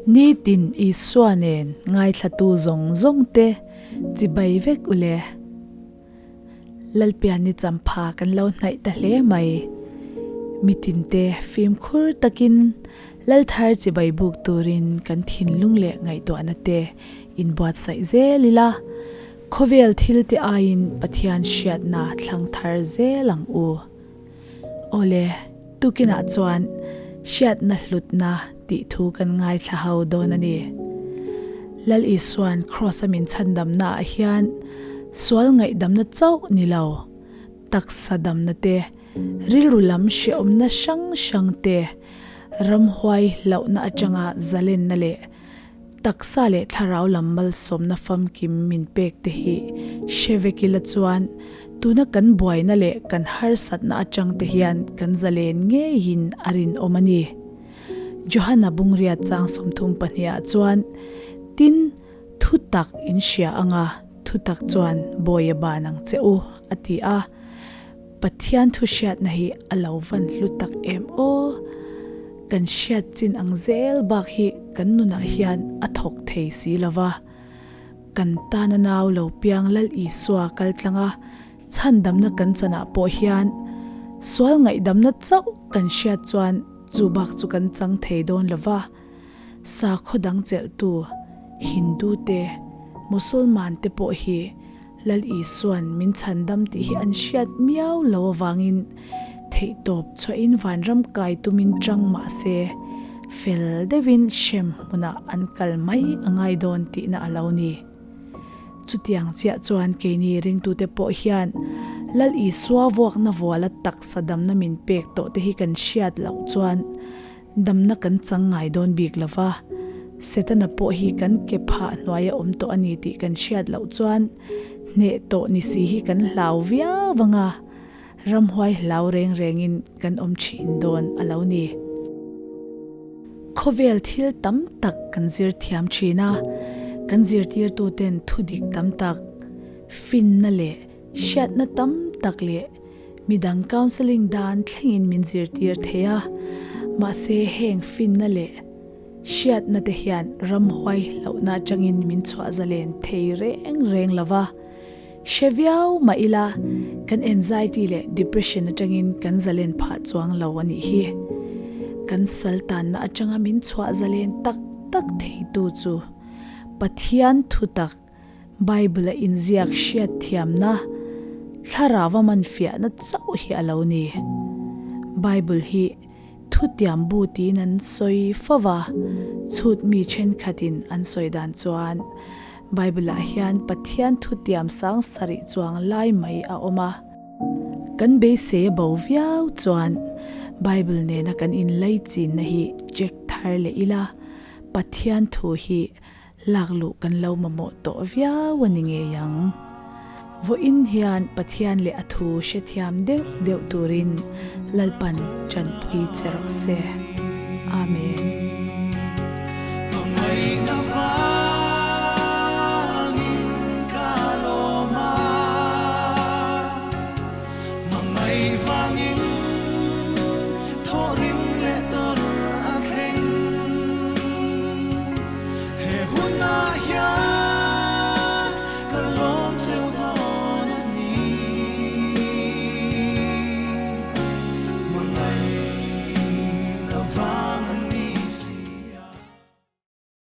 Nitin Isua nen ngaithlatu zawng zawng te chibai vek u le. Lalpian ni champha kan lo hnaih ta hle mai. Mitin te fimkhur takin Lalthar chibai buk turin kan thinlung leh ngaihtuahna te inbuatsaih zel ila, khawvel thil te aiin Pathian hriatna thlang thar zel ang u. Awle, tukinah chuan hriatna hlutna tih thu kan ngaithla ho dawn a ni. Lal Isua'n Kraws-a min chhandamna ah hian sual ngaihdamna chauh ni lo, taksa damna te, rilru lam hrehawmna hrang hrang te, ramhuai hlauhna atanga zalenna leh Taksa leh thlarau lam malsawmna famkim min pek te hi hre vek ila chuan tuna kan buaina leh kan harsatna atang te hian kan zalen ngeiin a rinawm a ni. Johana Bungriat chang 32 ah chuan, Tin, thutak in hria anga thutak chuan bawi a ban ang che u, a ti a. Pathian thu hriatna hi a lo van hlu tak em aw! Kan hriat chin ang zel bak hi kan nunah hian a thawk thei si lo va. Kan tana nau lo piang Lal Isua kal tlang a, chhandamna kan chanah pawh hian sual ngaihdamna chauh kan hriat chuan chu bak chu kan chang thei dawn lo va. Sakhaw dang chelhtu Hindu te, Mosolman te pawh hi Lal Isua'n min chhandam tih hi an hriat miau lo avangin theihtawp chhuahin vanram kai tumin chang mah se, fel deuhin hrem hmunah an kal mai a ngai dawn tihna a lo ni. Chutiang chiah chuan keini ringtute pawh hian Lal Isua vuakna vuala taksa damna min pek tawh te hi kan hriat loh chuan Damna kan chang ngai dawn bik lo va, Setana pawh hi kan ke phah hnuaia awm tawh a ni tih kan hriat loh chuan hneh tawh ni si hi kan hlau viau vang a, ramhuai hlau reng rengin kan awm thin dawn a lo ni. Khawvel thil tam tak kan zir thiam thin a, kan zirtirtuten thu dik tam tak, finna leh hriatna tam tak leh Midang counselling dan thlengin min zirtir thei a, mahse heng finna leh hriatna te hian ramhuai hlauhna atangin min chhuah zalen thei reng reng lo va. Hre viau mah ila kan anxiety leh depression atangin kan zalen phah chuang lo a nih hi. Kan sal tanna atanga min chhuah zalen tak tak theitu chu Pathian thutak Bible-a inziak hriatthiamna, thlarauva manfiahna chauh hi a lo ni. Bible hi thutiam bu tiin an sawi fo va, chhut mi thenkhatin an sawi dan chuan Bible-ah hian Pathian thutiam sang sarih chuang lai mai a awm a. Kan beisei a bo viau chuan Bible nena kan inlaichinna hi check thar leh ila, Pathian thu hi Lak luh kan lo mamawh tawh viau a ni ngei ang. Vawiin hian Pathian leh a thu hrethiam deuh deuh turin Lalpan tanpui che rawh se. Amen.